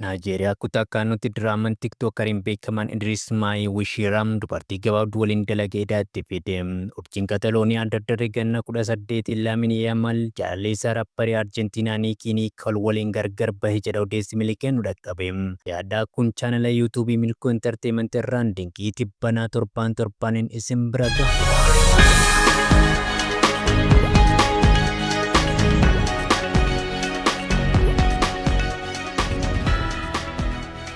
Naayijeeriyaa kutaa Kaanootti diraamaan Tiktokariin beekamaan Idris Maayii Wishiiraam dubartii gabaabduu waliin dalagee idaatti fide. Urjiin Katalooniyaa dardarri ganna 18 Laamin Yamal jaalallee isaa raapparii Arjentiinaa Niikii Niikool waliin gargar bahe jedha odeessi miliqee nu dhaqqabe. Yaaddaa kun chaanala Yuutuubii Milkoo Enterteement irraan dinqii tibbanaa torbaan torbaaniin isin bira gahudha.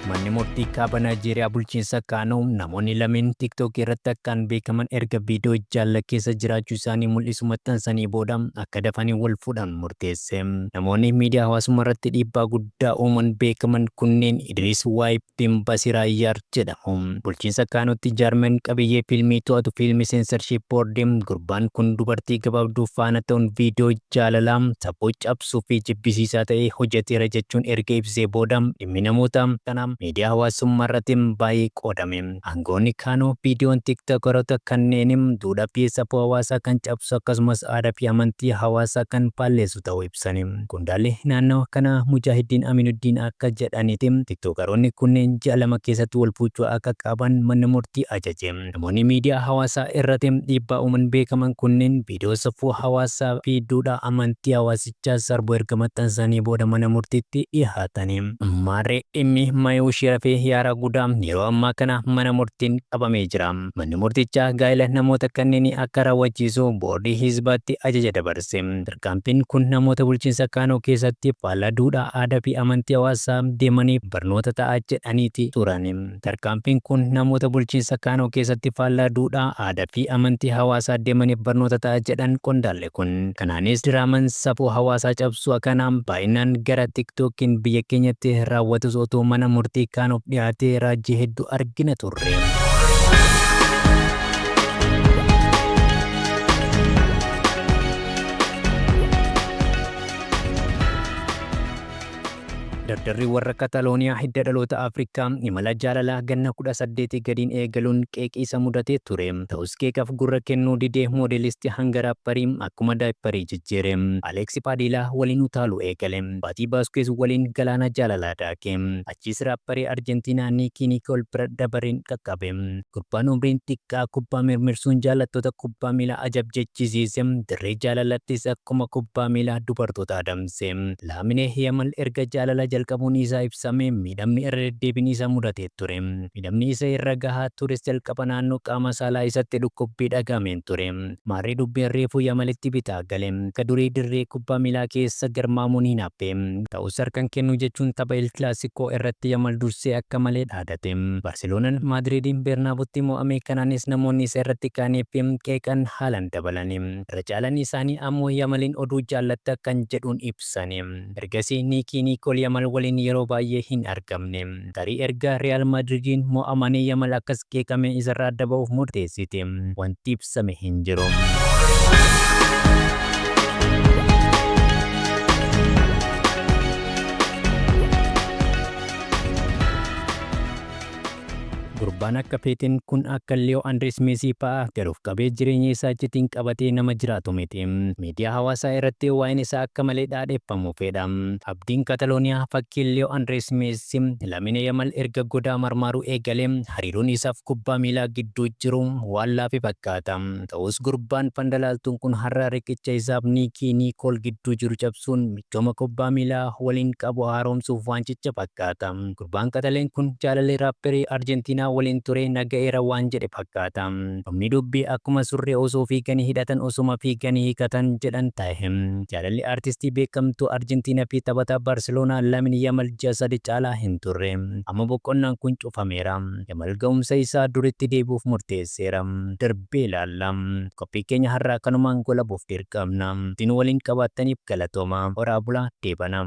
Manni murtii kaaba Naayijeeriyaa bulchiinsa Kaanoo namoonni lameen TikTok irratti akkaan beekaman erga viidiyoo jaalala keessa jiraachuu isaanii mul'isu maxxansanii booda akka dafanii wal fuudhan murteesse. Namoonni miidiyaa hawaasummaa irratti dhiibbaa guddaa uuman beekaman kunneen Idris Waayib fi Basiraa Yaar jedhamu. Bulchiinsa Kaanootti jaarmiyaan qabiyyee fiilmii to'atu Fiilmi Seensarshiip Boordi gurbaan kun dubartii gabaabduu faana ta'uun viidiyoo jaalalaa safuu cabsuu fi jibbisiisaa ta'e hojjeteera jechuun erga ibsee booda dhimmi namoota kanaa miidiyaa hawaasummaa irratti baay'ee qoodame. Aangawoonni Kaanoo viidiyoon Tiktookaroota kanneenii duudhaa fi safuu hawaasaa kan cabsu akkasumas aadaa fi amantii hawaasaa kan faalleessu ta'uu ibsani. Qondaalli naannawa kanaa Mujaahiddiin Aminuddiin akka jedhanitti Tiktookaroonni kunneen ji'a 2 keessatti wal fuuchuu akka qaban manni murtii ajaje. Namoonni miidiyaa hawaasaa irratti dhiibbaa uuman beekaman kunneen viidiyoo safuu hawaasaa fi duudhaa amantii hawaasichaa sarbu erga maxxansanii booda mana murtiitti dhihaatani. Maarree dhimmi Mayuushira fi Yaaraa Gudaa yeroo ammaa kana mana murtiin qabamee jira. Manni murtichaa gaa'ila namoota kanneenii akka raawwachiisu Boordii Hizbaatti ajaja dabarse. Tarkaanfiin kun namoota bulchiinsa Kaanoo keessatti faallaa duudhaa, aadaa fi amantii hawaasaa deemaniif barnoota ta'a jedhaniiti turan. Tarkaanfiin kun namoota bulchiinsa Kaanoo keessatti faallaa duudhaa, aadaa fi amantii hawaasaa deemaniif barnoota ta'a jedhan qondaalli kun. Kanaanis diraaman safuu hawaasaa cabsu akkanaa baay'inaan gara TikTok'n biyya keenyatti raawwatus otoo mana murtii Kaanoof dhiyaatee raajii hedduu argina turre. Dardarri warra Katalooniyaa hidda dhaloota Afrikaa imala jaalalaa ganna 18 gadiin eegaluun qeeqi isa mudatee ture. Ta'us qeeqaf gurra kennuu didee moodeelisti hanga raapparii akkuma daayipparii jijjiire. Aleeksi Paadiilaa waliin utaaluu eegale. Baatii Baaskuweez waliin galaana jaalalaa daake. Achiis raapparii Arjentiinaa Niikii Nikool bira dabareen qaqqabe. Gurbaan umriin xiqqaa kubbaa mirmirsuun jaallattoota kubbaa miilaa ajab jechisiise, dirree jaalalattis akkuma kubbaa miilaa dubartoota adamse. Laaminee Yamal erga jaalala jalqabuun isaa ibsamee miidhamni irra deddeebiin isa mudatee ture. Miidhamni isa irra gahaa tures jalqaba naannoo qaama saalaa isatti dhukkubbii dhaga'ameen ture. Maarree dubbiin reefuu Yamalitti bitaa gale. Akka durii dirree kubbaa miilaa keessa garmaamuun hin hafe. Ta'us harka hin kennu jechuun tapha El Clasico irratti Yamal dursee akka malee dhaadate. Baarseloonan Maadriidiin Beernaabutti mo'ame kanaanis namoonni isa irratti ka'anii fi qeeqan haalan dabalani. Irra caalan isaanii ammoo Yamaliin oduu jaallatta kan jedhuun ibsani. Ergasii Niikii Niikool Yamal waliin yeroo baay'ee hin argamne. Tarii erga Riyaal Maadriidiin mo'amanii Yamal akkas qeeqamee isarraa adda ba'uuf murteessite. Wanti ibsame hin jiru. Gurbaan akka Peetiin kun akka Liyoo Andrees Meesii fa'aa gad of qabee jireenya isaa iccitiin qabatee nama jiraatu miti. Miidiyaa hawaasaa irratti waa'een isaa akka malee dhaadheffamuu fedha. Abdiin Katalooniyaa fakkiin Liyoo Andrees Meesii Lamine Yamal erga godaa marmaaruu eegalee hariiroon isaaf kubbaa miilaa gidduu jiru waan laafe fakkaata. Ta'us gurbaan fandalaaltuun kun har'a riqicha isaaf Niikii Niikool gidduu jiru cabsuun michooma kubbaa miilaa waliin qabu haaromsuuf waan ciche fakkaata. Gurbaan qaxaleen kun jaalallee raapperii Arjentiinaa waliin ture na ga'eera waan jedhe fakkaata. Dhumni dubbii akkuma surree osoo fiiganii hidhatan osuma fiiganii hiikatan jedhan tahe. Jaalalli artistii beekamtuu Arjentiinaa fi taphataa Baarseloonaa Lamin Yamal ji'a sadi caalaa hin turre. Amma boqonnaan kun cufameera. Yamal ga'umsa isaa duriitti deebi'uuf murteesseera. Darbee ilaalla. Qophii keenya har'aa kanumaan golabuuf dirqamna. Turtii nu waliin qabaattaniif galatoomaa. Horaa bulaa deebanaa.